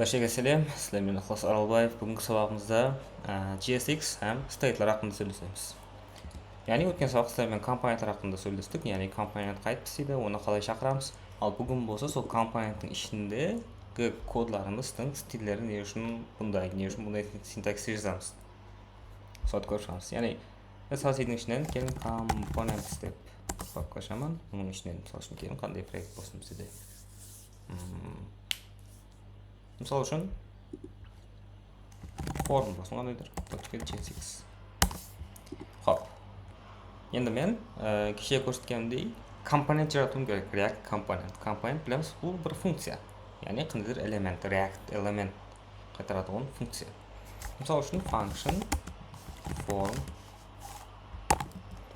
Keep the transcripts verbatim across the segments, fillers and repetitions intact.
Bárshege sálem, sizler menen Iqlas Aralbaev. Búgingi sabaǵımızda, á, J S X hám state'lar haqqında sóylesemiz. Yaǵnıy, ótken sabaqta sizler menen komponentler haqqında sóylestik, yaǵnıy, komponent qaytıp isleydi, onı qalay shaqıramız. Al búgin bolsa sol komponenttiń ishindegi kodlarımızdıń stilleri ne ushın bunday, ne ushın bunday sintaksiste jazamız. Soldı kórip shıǵamız. Yaǵnıy, S L C-diń ishinen keliń components dep papka ashaman. Bunıń ishinen, mısal ushın, keliń qanday proekt bolsın bizde de. Hmm. Mısal ushın, form bolsın qandaydur, точка J S X. Hop. Endi men, e, keshe kórsetkenimdey, komponent jaratıwım kerek, React komponent. Komponent, bilemiz, bul bir funkciya. Yaǵnıy, qandaydur element, React element qaytaratuǵın funkciya. Mısal ushın, function form.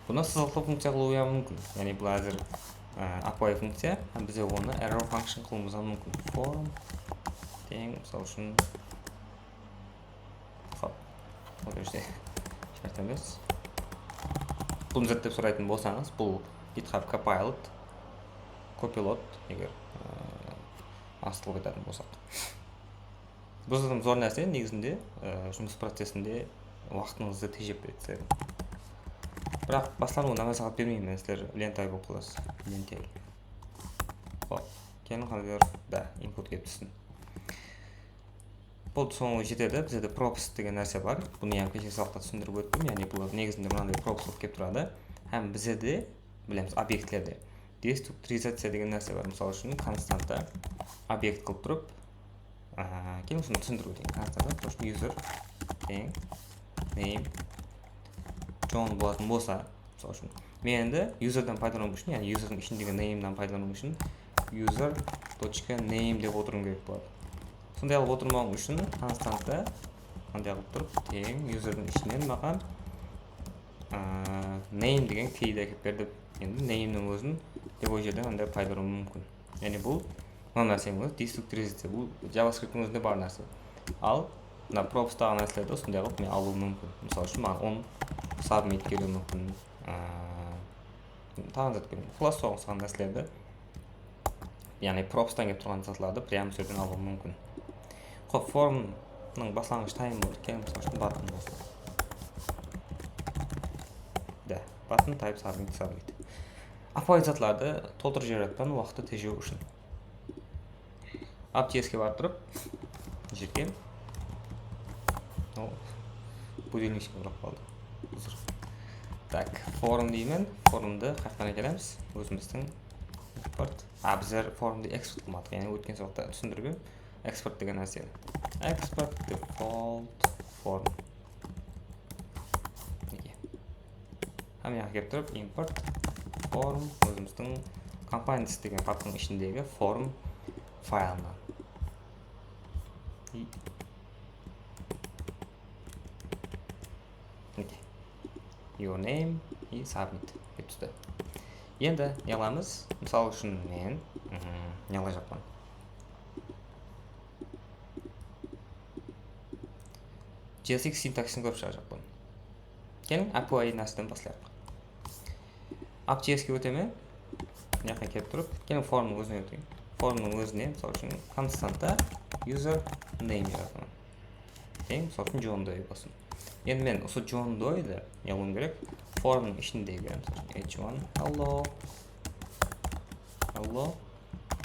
Bunı sızıqlı funkciya qılıwı hám múmkin. Yaǵnıy, bul házir, e, ápiwayı funkciya, hám bize onı arrow function qılıwımız hám múmkin. Form teń, mısal ushın, hop, bul jerde shárt emes. Bunı izertlep soraytın bolsańız, bul GitHub Copilot, Copilot, eger, e, astırılıp aytatın bolsaq. Bul zaten zor nárse, negizinde, e, jumıs procesinde waqtıńızdı tejep beredi sizlerdiń. Biraq baslanıwına maslahat bermeymen, sizler lentay bolıp qalasız. Lentay. Hop, keliń, qandaydur, da, input kelip tússin. Bul sońı jetedi, bizde de props degen nárse bar. Bunı yaǵnıy keshe sabaqta túsindirip óttim. Yaǵnıy, bul negizinde mınanday props bolıp kelip turadı. Hám bizde de, bilemiz, obyektlerde destruktorizaciya degen nárse bar. Mısal ushın, konstanta obyekt qılıp turıp, Á, keliń, usını túsindirip óteyin. Konstanta, то есть user teń name John bolatuǵın bolsa, mısal ushın, men endi userden paydalanıw ushın, yaǵnıy userdiń ishindegi name'dan paydalanıw ushın user точка name dep otırıwım kerek boladı. Sonday qılıp otırmawım ushın konstanta qanday qılıp turıp, teń userdiń ishinen maǵan, á, name degen keydi ákep ber dep, endi name'niń ózin dep ol jerden anda paydalanıwım múmkin. Yaǵnıy bul mına nárseniń ózi destruktorizaciya, bul JavaScripttiń ózinde bar nárse. Al, mına propstaǵı nárselerdi usınday qılıp men alıwım múmkin. Mısal ushın, maǵan on submit keliwi múmkin. Aa, taǵı zat keliwi. Xulasa, soǵan nárselerdi, yaǵnıy propstan kelip turǵan zatlardı прям usı jerden alıwım múmkin. Hop, formnıń baslanǵısh tayımı boldı. Keliń, mısal ushın, button bolsın. Da, button type submit, submit. Ápiwayı zatlardı toltırıp jiberip atırman, waqıttı tejew ushın. App.js-ke barıp turıp, jerge. O, budilnichke urıp qaldı. Uzr. Tak, form deymen. Formdı qayaqtan ákelemiz? Ózimizdiń import. A, bizler formdı eksport qılmadıq. Yaǵnıy, ótken sabaqta túsindirip edim. Eksport degen nárseni. Export default form. Mine. Hám mına jaqqa kelip turıp, import form, ózimizdiń components degen papkanıń ishindegi form faylınan. I, mine. Your name i submit kelip tústi. Endi ne qılamız? Mısal ushın men, mm, ne qılajaqpan? JSX sintaksisin kórip shıǵajaqpan. Keliń, ápiwayı nárseden baslayıq. App.js-ke ótemen. Mına jaqqa kelip turıp, keliń, formnıń ózine óteyin. Formnıń ózine, mısal ushın, konstanta user name jarataman. Teń, mısal ushın, John Doe bolsın. Endi men usı John Doe-di ne qılıwım kerek? Formnıń ishindegi, mısal ushın, h one, hello. Hello,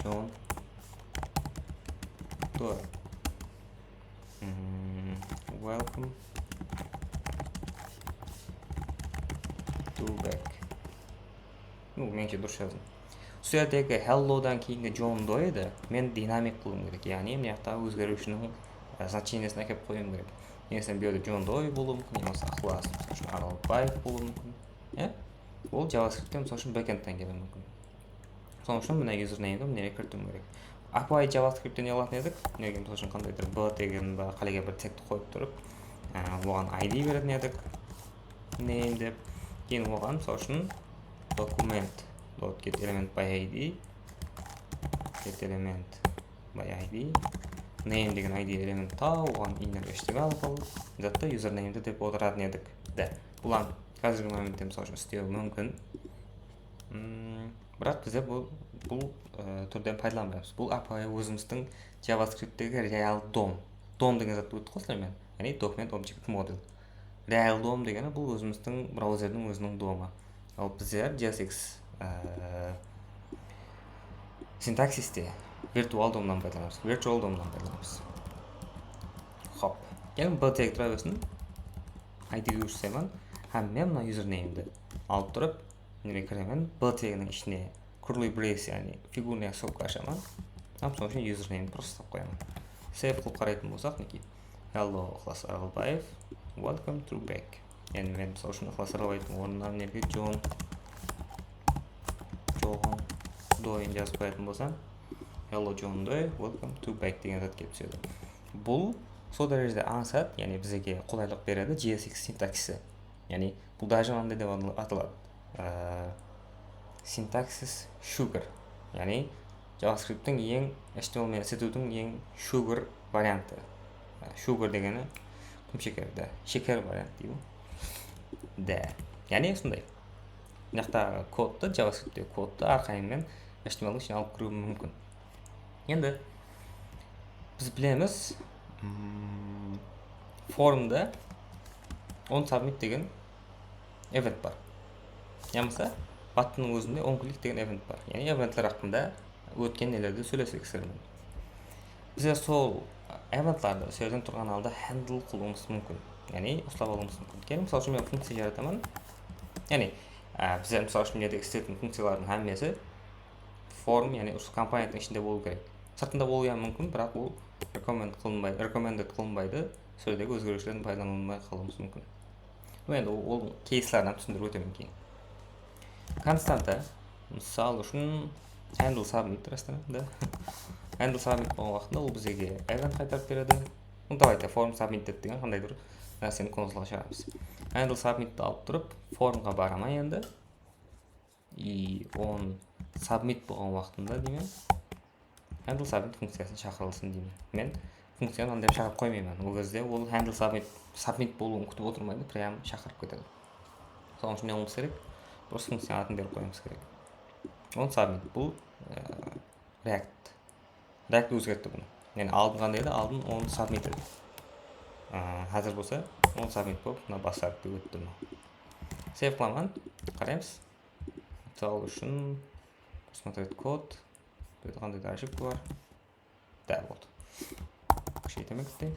John Doe. Hmm, welcome to back. Ну, menińshe durıs jazdım. Usı jerdegi hellodan keyingi John Doe edi, men dinamik qılıwım kerek. Yaǵnıy, mına jaqta ózgeriwshiniń, e, значениесин ákep qoyıwım kerek. Endi sen bu jerde John Doe bolıwı múmkin, yamasa Iqlas, mısal ushın, Aralbaev bolıwı múmkin. Iya? Ol JavaScriptte, mısal ushın, backendten keliwi múmkin. Sonıń ushın mına username-di mına jerge kiritiwim kerek. Ápiwayı JavaScriptte ne qılatuǵın edik? Mına jerge, mısal ushın, qandaydur b degen ba, qálegen bir tegti qoyıp turıp, e, oǵan I D beretin edik. Name dep. Keyin oǵan, mısal ushın, document dot get element by I D. Get element by I D. Name degen I D element taw, oǵan inner H T M L qıl. Zatta username-di dep otıratın edik. De, bulardı házirgi momentte, mısal ushın, islew múmkin. Hmm, biraq bizde bul bul, e, túrden paydalanbaymız. Bul ápiwayı ózimizdiń JavaScripttegi real dom. Dom degen zattı óttik ǵoy sizler menen. Yaǵnıy document object model. Real dom degeni bul ózimizdiń brauzerdiń óziniń domı. Al bizler JSX, e, sintaksiste virtual domnan paydalanamız. Virtual domnan paydalanamız. Hop. Keliń, B tegi tura bersin. I D ushsayman. Hám men mına username'di alıp turıp, mına kiremen, B teginiń ishine curly brace, yaǵnıy figurnıy skobka ashaman. Hám sonıń ushın username'di prosta uslap qoyaman. Save qılıp qaraytın bolsaq, minekey. Hello, Iqlas Aralbaev. Welcome to back. Endi men, mısal ushın, Iqlas Aralbaevtıń ornına mına jerge John, John Doe'ni jazıp qoyatın bolsam, Hello John Doe, welcome to back degen zat kelip túsedi. Bul sol dárejede ańsat, yaǵnıy bizge qolaylıq beredi JSX sintaksisi. Yaǵnıy bul даже mınday dep atıl-, ataladı. Ee, sintaksis sugar. Yaǵnıy JavaScripttiń eń, H T M L menen isletiwdiń eń sugar variantı. Ee, sugar degeni qumsheker, da, sheker variantı deydi. Da. Yaǵnıy usınday. Mına jaqtaǵı kodtı, JavaScripttegi kodtı arqayın men H T M L diń ishine alıp kiriwim múmkin. Endi biz bilemiz, mm, formda on submit degen event bar. Yamasa buttonnıń ózinde on click degen event bar. Yaǵnıy eventler haqqında ótken nelerdi sóylesek sizler menen. Bizler sol eventlardı usı jerden turǵan halda handle qılıwımız múmkin. Yaǵnıy uslap alıwımız múmkin. Keliń, mısal ushın men funkciya jarataman. Yaǵnıy, á, bizler mısal ushın mına jerdegi isletetin funkciyalardıń hámmesi form, yaǵnıy usı komponenttiń ishinde bolıw kerek. Sırtında bolıwı múmkin, biraq ol recommend qılınbay-, recommended qılınbaydı. Sol jerdegi ózgeriwshilerden paydalanılmay qalıwımız múmkin. Endi ol, ol keyslerden túsindirip ótemen keyin. Konstanta, mısal ushın, handle submit, rastan da. Handle submit bolǵan waqtında ol bizge event qaytarıp beredi. Ну, давайте form submitted degen qandaydur nárseni konsolǵa shıǵaramız. Handle submitti alıp turıp, formǵa baraman endi. I on submit bolǵan waqtında deymen. Handle submit funkciyasın shaqırılsın deymen. Men funkciyanı mınday shaqırıp qoymayman. Ol gezde ol handle submit, submit bolıwın kútip otırmaydı, прям shaqırıp ketedi. Sonıń ushın ne qılıwımız kerek? Просто funkciyanıń atın berip qoyıwımız kerek. On submit bul, e, React. React ózgertti bunı. Yaǵnıy aldın qanday edi? Aldın on submit edi. E, házir bolsa on submit bolıp, mına bas háripke ótti mına. Save qılaman. Qaraymız. Mısal ushın, посмотреть код. Bul jerde qanday da ошибка bar. Dál boldı. Kishireytemen kitti.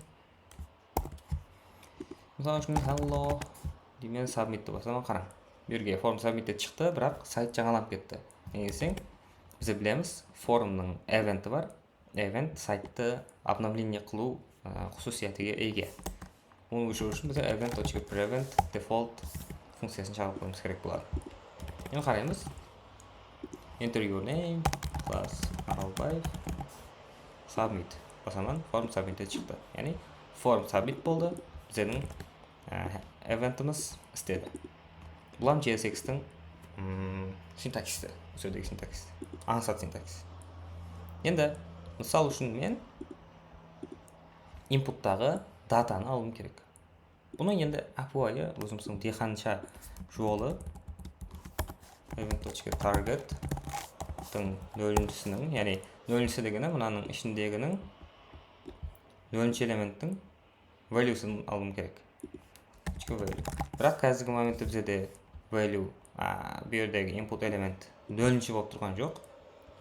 Mısal ushın, hello deymen, submitti basaman, qarań. Bul jerge form submitted shıqtı, biraq sayt jańalanıp ketti. Nege deseń, biz bilemiz, forumnıń eventi bar. Event sayttı обновление qılıw, ı, xususiyatiga ege. Onı óshiriw ushın bizge event точка prevent default funkciyasın shaqırıp qoyıwımız kerek boladı. Endi qaraymız. Enter your name, Iqlas Aralbaev, submit. Basaman, form submitted shıqtı. Yaǵnıy form submit boldı. Bizlerdiń, e, eventimiz isledi. Bul hám JSX-tiń, mm, sintaksisi, usı jerdegi sintaksis. Ańsat sintaksis. Endi, mısal ushın, men inputtaǵı datanı alıwım kerek. Bunı endi ápiwayı ózimizdiń diyqansha jolı event точка target-tiń nolinshisiniń, yaǵnıy nolinshi degeni mınanıń ishindeginiń nolinshi elementtiń valuesin alıwım kerek. Точка value. Biraq házirgi momentte bizde value, a, bul jerdegi input element nolinshi bolıp turǵan joq.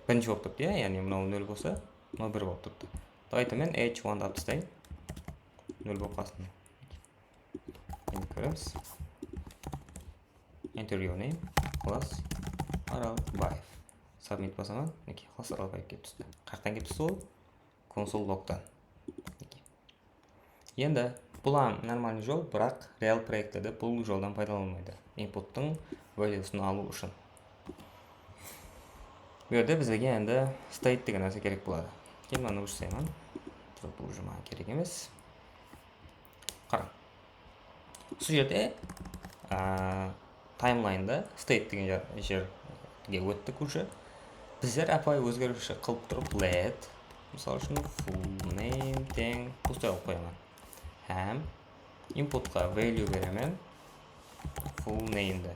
Birinshi bolıp turıptı, ya, yaǵnıy mınaw nol bolsa, mınaw bir bolıp turıptı. Давайте men h one-dı alıp taslayın. Nol bolıp qalsın. Endi kóremiz. Enter your name, Iqlas Aralbaev. Submit basaman, minekey, Iqlas Aralbaev kelip tústi. Qayaqtan kelip tústi ol? Console logtan. Minekey. Endi bul hám normalnıy jol, biraq real proektlerde bul joldan paydalanılmaydı. Inputtıń valuesin alıw ushın. Bu jerde bizlerge endi state degen nárse kerek boladı. Keyin mınanı óshirsemen. Bul ushın maǵan kerek emes. Qarań. Usı jerde, a, timeline'da state degen jer-, jerge óttik уже. Bizler ápiwayı ózgeriwshi qılıp turıp let, mısal ushın, full name teń пустой qılıp qoyaman. Hám inputqa value beremen full name'di.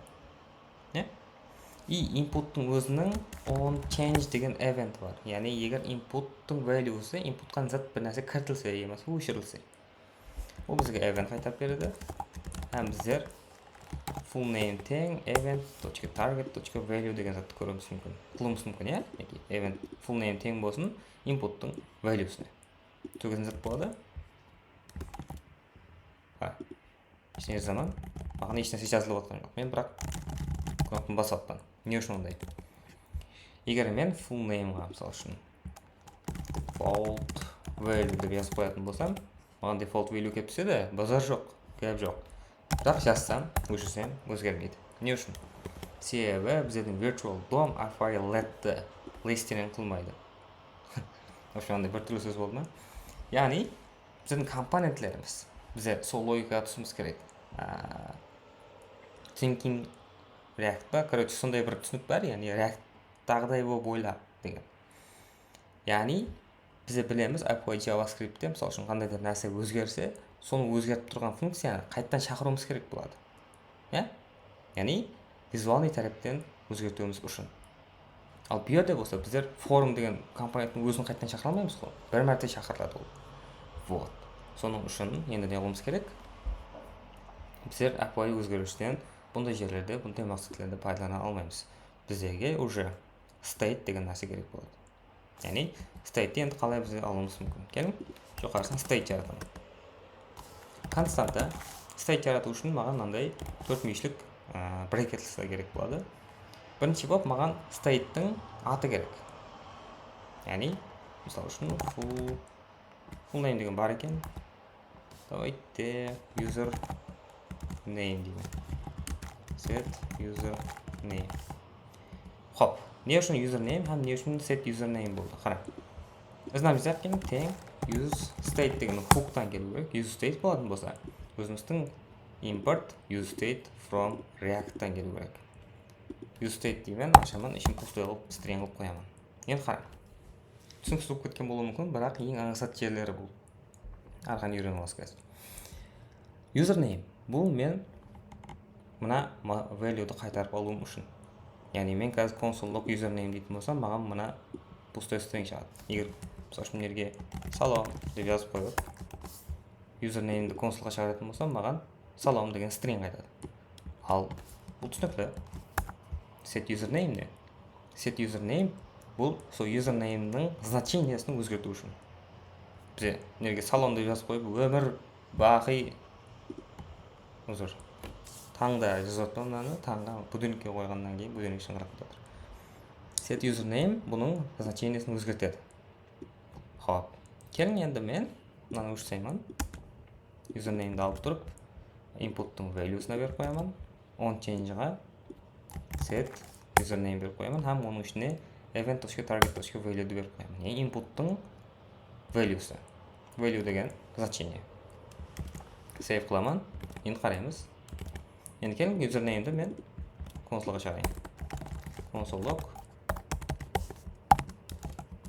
Ne? I inputtıń óziniń onChange degen event bar. Yaǵnıy, eger inputtıń valuesi, inputqa zat bir nárse kiritilse yamasa óshirilse, ol bizge event qaytarıp beredi. Hám bizler full name teń event точка target точка value degen zattı kóriwimiz múmkin. Qılıwımız múmkin, ya? Minekey, event full name teń bolsın inputtıń valuesine. Tógesin zat boladı. Ha. Ishine jazaman. Maǵan hesh nárse jazılıp atqan joq. Men biraq knopkanı basıp atpan. Ne ushın onday? Eger men full nameǵa, mısal ushın, default value dep jazıp qoyatın bolsam, maǵan default value kelip túsedi, bazar joq, gáp joq. Biraq jazsam, óshirsem, ózgermeydi. Ne ushın? Sebebi bizlerdiń virtual dom API letti listering qılmaydı. Вообще, onday bir túrli sóz boldı ma? Yaǵnıy, bizlerdiń komponentlerimiz. Bizler sol logikaǵa túsiwimiz kerek. Aa, thinking React pa? Короче, sonday bir túsinik bar, yaǵnıy React-taǵıday bolıp oyla degen. Yaǵnıy, biz bilemiz, ápiwayı JavaScriptte, mısal ushın, qandaydur nárse ózgerse, sonı ózgertip turǵan funkciyanı qaytadan shaqırıwımız kerek boladı. Ya? Yaǵnıy, vizualnıy tárepten ózgertiwimiz ushın. Al, bu jerde bolsa bizler form degen komponenttiń ózin qaytadan shaqıra almaymız ǵo. Bir márte shaqırıladı ol. Вот. Sonıń ushın endi ne qılıwımız kerek? Bizler ápiwayı ózgeriwshiden bunday jerlerde, bunday maqsetlerde paydalana almaymız. Bizlerge уже state degen nárse kerek boladı. Yaǵnıy, state-ti endi qalay bizler alıwımız múmkin? Keliń, joqarısına state jaratamın. Konstanta state jaratıw ushın maǵan mınanday tórt múyeshlik, ı, bracketler kerek boladı. Birinshi bolıp maǵan state-tiń atı kerek. Yaǵnıy, mısal ushın, full, full name degen bar eken. Давайте user name deymen. Set user name. Hop, ne ushın user name hám ne ushın set user name boldı? Qara. Biz mına bizge teń use state degen hooktan keliw kerek. Use state bolatuǵın bolsa, ózimizdiń import use state from Reacttan keliw kerek. Use state deymen, ashaman, ishin pustoy qılıp, string qılıp qoyaman. Endi qara. Túsiniksiz bolıp ketken bolıwı múmkin, biraq eń ańsat jerleri bul. Arqan úyrenip alasız házir. Username. Bul men mına ma-, value'dı qaytarıp alıwım ushın. Yaǵnıy men házir console log username deytin bolsam, maǵan mına pustoy string shıǵadı. Eger, mısal ushın, mına jerge salam dep jazıp qoyıp, username'di consoleǵa shıǵaratın bolsam, maǵan salam degen string qaytadı. Al, bul túsinikli. Set username ne? Set username bul sol username'niń значениесин ózgertiw ushın. Bize mına jerge salam dep jazıp qoyıp, ómir baqıy, uzr, tańda jazıp atırman mınanı, tańǵa budilnikke qoyǵannan keyin budilnik shańırap ketedir. Set username bunıń значениесин ózgertedi. Hop. Keliń, endi men mınanı óshirip taslayman. Username'di alıp turıp, inputtıń value'sına berip qoyaman. Onchangeǵa set username berip qoyaman hám onıń ishine event точка target точка value'di berip qoyaman. Yaǵnıy inputtıń value'sı. Value degen значение. Save qılaman. Endi qaraymız. Endi keliń, username'di men consoleǵa shıǵarayın. Console log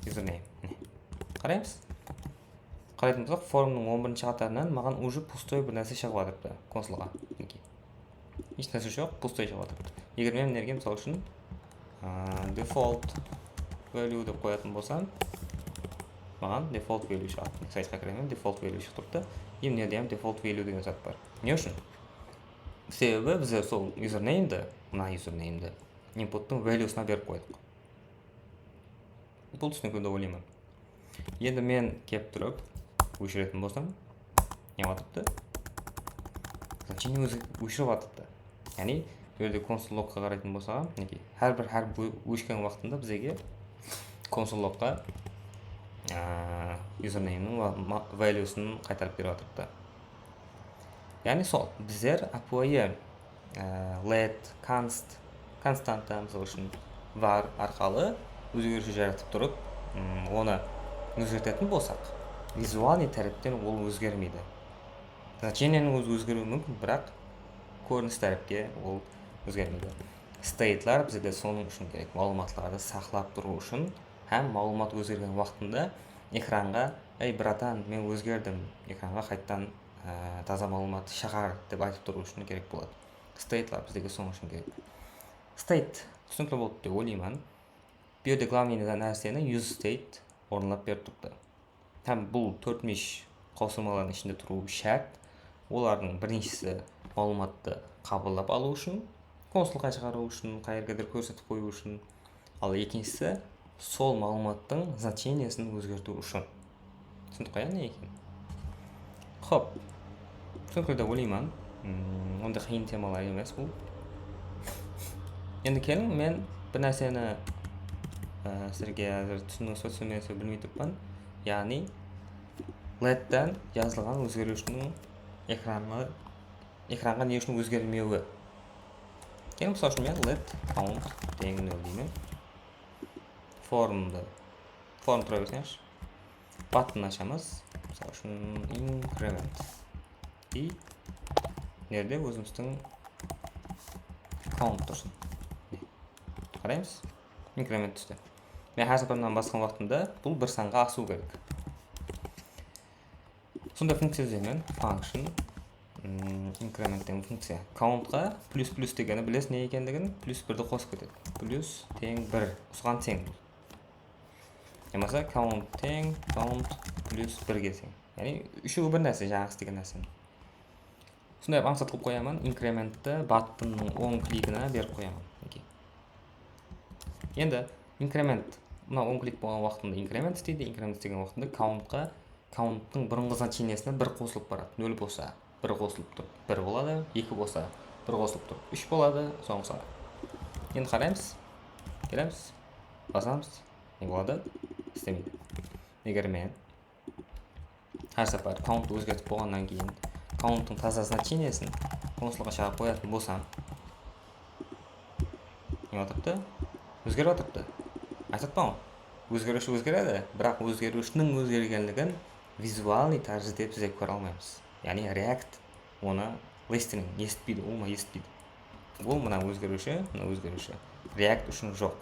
username. Mine. Qaraymız. Qaraytuǵın bolsaq, formnıń on birinshi qatarınan maǵan уже pustoy bir nárse shıǵıp atırıptı konsolǵa. Minekey. Hesh nárse joq, pustoy shıǵıp atırıptı. Eger men mına jerge, mısal ushın, aa, default value dep qoyatın bolsam, maǵan default value shıǵadı. Saytqa kiremen, default value shıǵıp turıptı. Endi mına jerde hám default value degen zat bar. Ne ushın? Sebebi bizler sol username'di, mına username'di inputtıń value'sına berip qoydıq. Bul túsinikli dep oylayman. Endi men kelip turıp, óshiretin bolsam, ne atıptı? Значение ózi óshirip atıptı. Yaǵnıy, bul jerde console logqa qaraytın bolsaq, minekey, hár bir hárip ó-, óshken waqtında bizge console logqa, aa, username'niń va-, ma-, value'sın qaytarıp berip atırıptı. Yaǵnıy sol, bizler ápiwayı, e, let, const, konstanta, mısal ushın, var arqalı ózgeriwshi jaratıp turıp, mm, onı ózgertetin bolsaq, vizualnıy tárepten ol ózgermeydi. Значениенiń ózi ózgeriwi múmkin, biraq kórinis tárepke ol ózgermeydi. State'lar bizde sonıń ushın kerek, maǵlıwmatlardı saqlap turıw ushın hám maǵlıwmat ózgergen waqtında ekranǵa, "Ey, bratan, men ózgerdim", ekranǵa qaytadan, e, taza maǵlıwmattı shıǵar dep aytıp turıw ushın kerek boladı. State'lar bizlerge sonıń ushın kerek. State Túsinikli boldı dep oylayman. Bu jerde glavnıy nárseni use state orınlap berip turıptı. Hám bul tórtmúyesh qawsırmalardıń ishinde turıwı shárt. Olardıń birinshisi maǵlıwmattı qabıllap alıw ushın, konsolǵa shıǵarıw ushın, qayergedur kórsetip qoyıw ushın, al ekinshisi sol maǵlıwmattıń значениесин ózgertiw ushın. Túsindik ǵoy, ne eken? Xop, túsinikli dep oylayman. Mm, onday qıyın temalar emes bul. Endi keliń, men bir nárseni, e, sizlerge házir túsinińiz be, túsinbedińiz be bilmey turıppan. Yaǵnıy, ledten jazılǵan ózgeriwshiniń ekranı, ekranǵa ne ushın ózgermewi. Keliń, mısal ushın, men led count teń nol deymen. Formdı, form tura bersin, yaqshı. Button ashamız. Mısal ushın, increment. I nerede ózimizdiń count tursın. Qaraymız. Increment tústi. Men hár sapar mınanı basqan waqtımda bul bir sanǵa asıw kerek. Sonday funkciya izleymen. Function, mm, increment degen funkciya. Countqa plus plus degeni bilesiz ne ekenligin, plus birdi qosıp ketedi. Plus teń bir. Usıǵan teń bul. Yamasa count teń count plus birge teń. Yaǵnıy úshewi bir nárse, jańa islegen nársem. Sonday ańsat qılıp qoyaman, incrementti buttonnıń oń kligine berip qoyaman. Okey. Endi increment, mına oń klik bolǵan waqtında increment isleydi, increment islegen waqtında countqa, counttıń burınǵı значениесine bir qosılıp baradı. Nol bolsa, bir qosılıp turıp, bir boladı, eki bolsa, bir qosılıp turıp, úsh boladı, soń usadı. Endi qaraymız, kelemiz, basamız, ne boladı? Islemeydi. Eger men hár sapar counttı ózgertip bolǵannan keyin counttıń taza значениесин konsolǵa shıǵarıp qoyatın bolsam, ne atırıptı? Ózgerip atırıptı. Aytıp atpan ǵoy. Ózgeriwshi ózgeredi, biraq ózgeriwshiniń ózgergenligin vizualnıy tárizde bizler kóre almaymız. Yaǵnıy React onı listening esitpeydi, ulıwma esitpeydi. Bul mına ózgeriwshi, mına ózgeriwshi. React ushın joq.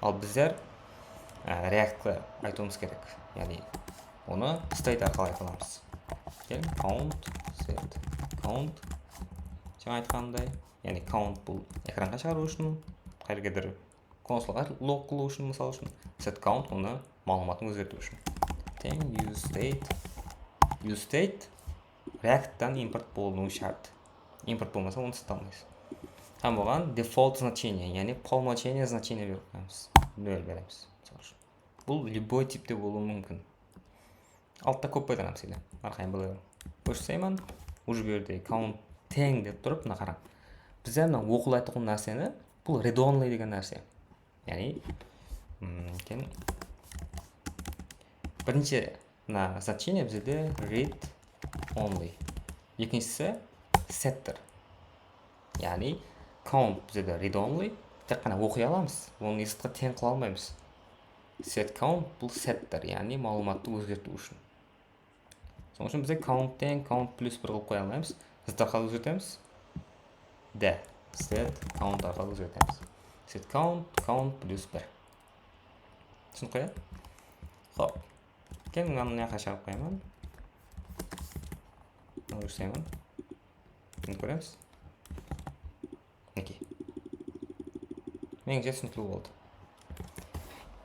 Al bizler, e, Reactqa aytıwımız kerek. Yaǵnıy onı state arqalı ayta alamız. Kel, count, set, count. Jańa aytqanımday, yaǵnıy count bul ekranǵa shıǵarıw ushın, qayergedur konsolǵa log qılıw ushın, mısal ushın, set count onı maǵlıwmatın ózgertiw ushın. Teń use state, use state Reacttan import bolınıwı shárt. Import bolmasa, onı sata almaysız. Hám oǵan default значение, yaǵnıy по умолчанию значение berip qoyamız. Nol beremiz, mısal ushın. Bul любой tipte bolıwı múmkin. Altta kóp paydalanamız ele. Arqayın bola beriń. Óshirip taslayman. Уже bu jerde count teń dep turıp, mına qarań. Bizler mına oqılaytuǵın nárseni, bul read only degen nárse. Yaǵnıy, mm, eken. Birinshi mına значение bizde read only. Ekinshisi settir. Yaǵnıy count bizde read only, tek ǵana oqıy alamız, onı sırtqa teń qıla almaymız. Set count bul settir, yaǵnıy maǵlıwmattı ózgertiw ushın. Sonıń ushın bizde count teń count plus bir qılıp qoya almaymız. Set arqalı ózgertemiz. D. Set count arqalı ózgertemiz. Set count, count plus bir. Túsinip qoya. Xop. Keliń, mınanı mına jaqqa shıǵarıp qoyaman. Óshirip taslayman. Endi kóremiz. Okey. Menińshe, túsinikli boldı.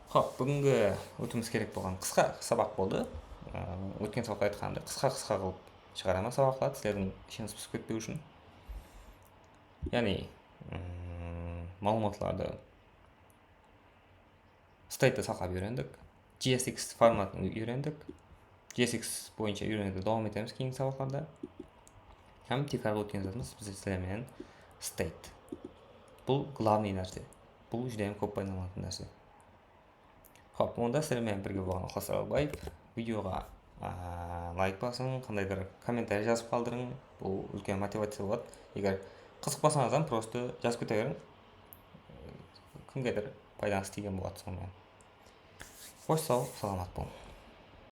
Xop, búgingi ótiwimiz kerek bolǵan qısqa sabaq boldı. Aa, ótken sabaqta aytqanımday, qısqa-qısqa qılıp shıǵaraman sabaqlardı, sizlerdiń ishińiz pısıp ketpewi ushın. Yaǵnıy, mm, maǵlıwmatlardı, state'ti saqlap úyrendik. JSX formatın úyrendik. JSX boyınsha úyreniwdi dawam etemiz keyingi sabaqlarda. Hám tiykarǵı ótken zatımız biz sizler menen state. Bul glavnıy nárse. Bul júdá hám kóp paydalanılatuǵın nárse. Xop, onda sizler menen birge bolǵan Iqlas Aralbaev. Videoǵa, aa, layk basıń, qandaydur kommentariy jazıp qaldırıń. Bul úlken motivaciya boladı. Eger qızıqpasańız hám prosto jazıp kete beriń. Kimgedur paydańız tiygen boladı sonıń menen. Xosh, saw, salamat bolıń.